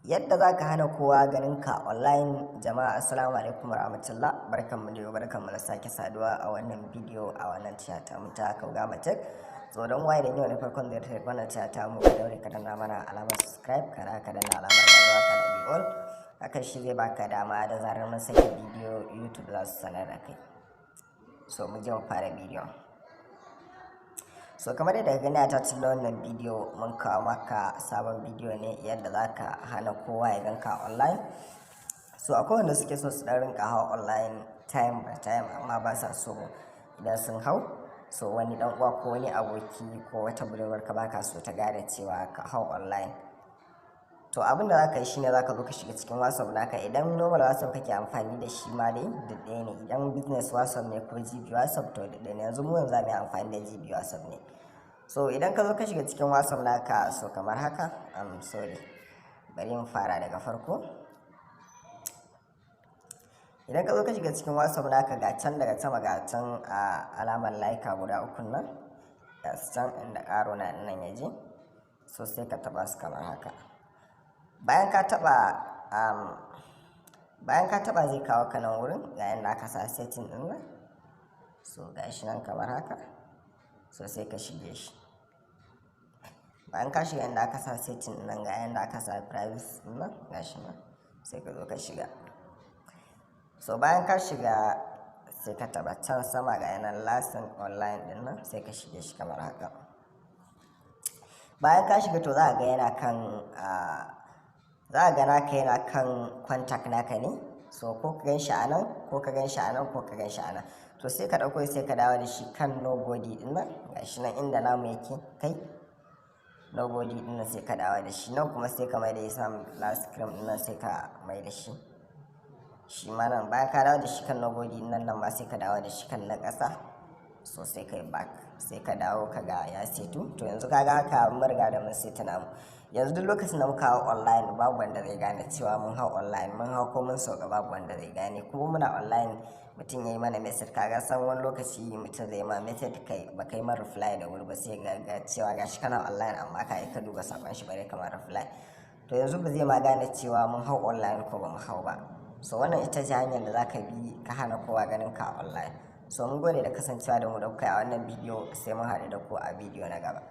Yadda za ka hana kowa ganin ka online. Jama'a, assalamu alaikum warahmatullah. Barkanmu da yau, barkanmu da sake saduwa a wannan bidiyo a wannan tasha ta mu ta Kaugama Tech. So don waye da yau ne farkon da ya wannan tasha ta mu, ka daure ka danna mana alamar subscribe, kana ka danna alamar ƙararrawa, ka da all. Hakan shi zai baka dama da zarar mun saki bidiyo, YouTube za su sanar da kai. So mu je mu fara bidiyon. So kamar yadda ka gani a title wannan bidiyo, mun kawo maka sabon bidiyo ne, yadda za ka hana kowa ya ganka online. So akwai wanda suke so su ɗan rinka hawa online time by time, amma ba sa so idan sun hau, so wani ɗan uwa ko wani aboki ko wata budurwar ka baka so ta gane cewa ka hau online. To abin da za ka yi shine za ka zo ka shiga cikin WhatsApp naka. Idan normal WhatsApp kake amfani da shi ma dai duk ɗaya ne. Idan business WhatsApp ne ko GB WhatsApp, to duk ɗaya ne. Yanzu mu yanzu za mu yi amfani da GB WhatsApp ne. So idan ka zo ka shiga cikin WhatsApp naka, so kamar haka, I'm sorry, bari mu fara daga farko. Idan ka zo ka shiga cikin WhatsApp naka, ga can daga sama, ga can a alamar layuka guda uku nan, ga su can inda arrow na nan ya je. So sai ka taɓa su kamar haka. Bayan ka taɓa, zai kawo ka nan wurin, ga yanda aka sa setting ɗin nan. So ga shi nan kamar haka. So sai ka shige shi. Bayan ka shiga inda aka sa setting ɗin nan, ga yanda aka sa privacy ɗin nan, ga shi nan, sai ka zo ka shiga. So bayan ka shiga, sai ka taɓa can sama, ga yanan last seen online ɗin nan, sai ka shige shi kamar haka. Bayan ka shiga, to za ka ga naka yana kan contact naka ne. So ko ka gan shi a nan, ko ka gan shi a nan, ko ka gan shi a nan, to sai ka ɗauko, sai ka dawo da shi kan nobody ɗin nan. Ga shi nan inda namu yake kai, nobody ɗin nan, sai ka dawo da shi nan. Kuma sai ka mai da ya samu last screen ɗin nan, sai ka mai da shi shi ma nan. Bayan ka dawo da shi kan nobody nan, nan ma sai ka dawo da shi kan na ƙasa. So sai ka yi back, sai ka dawo, ka ga ya setu. To yanzu ka ga haka mun riga da mun seta namu. Yanzu duk lokacin da muka hau online, babu wanda zai gane cewa mun hau online. Mun hau ko mun sauka, babu wanda zai gane. Kuma muna online, mutum ya yi mana message, kaga san wani lokaci mutum zai ma message, kai ba kai ma reply da wuri ba, sai ga cewa gashi kana online amma ka yi ka duba sakon shi bare kamar reply. To yanzu ba zai ma gane cewa mun hau online ko ba mu hau ba. So wannan ita ce hanyar da zaka bi ka hana kowa ganin ka online. So mun gode da kasancewa da mu da kuka a wannan bidiyo. Sai mun haɗu da ku a bidiyo na gaba.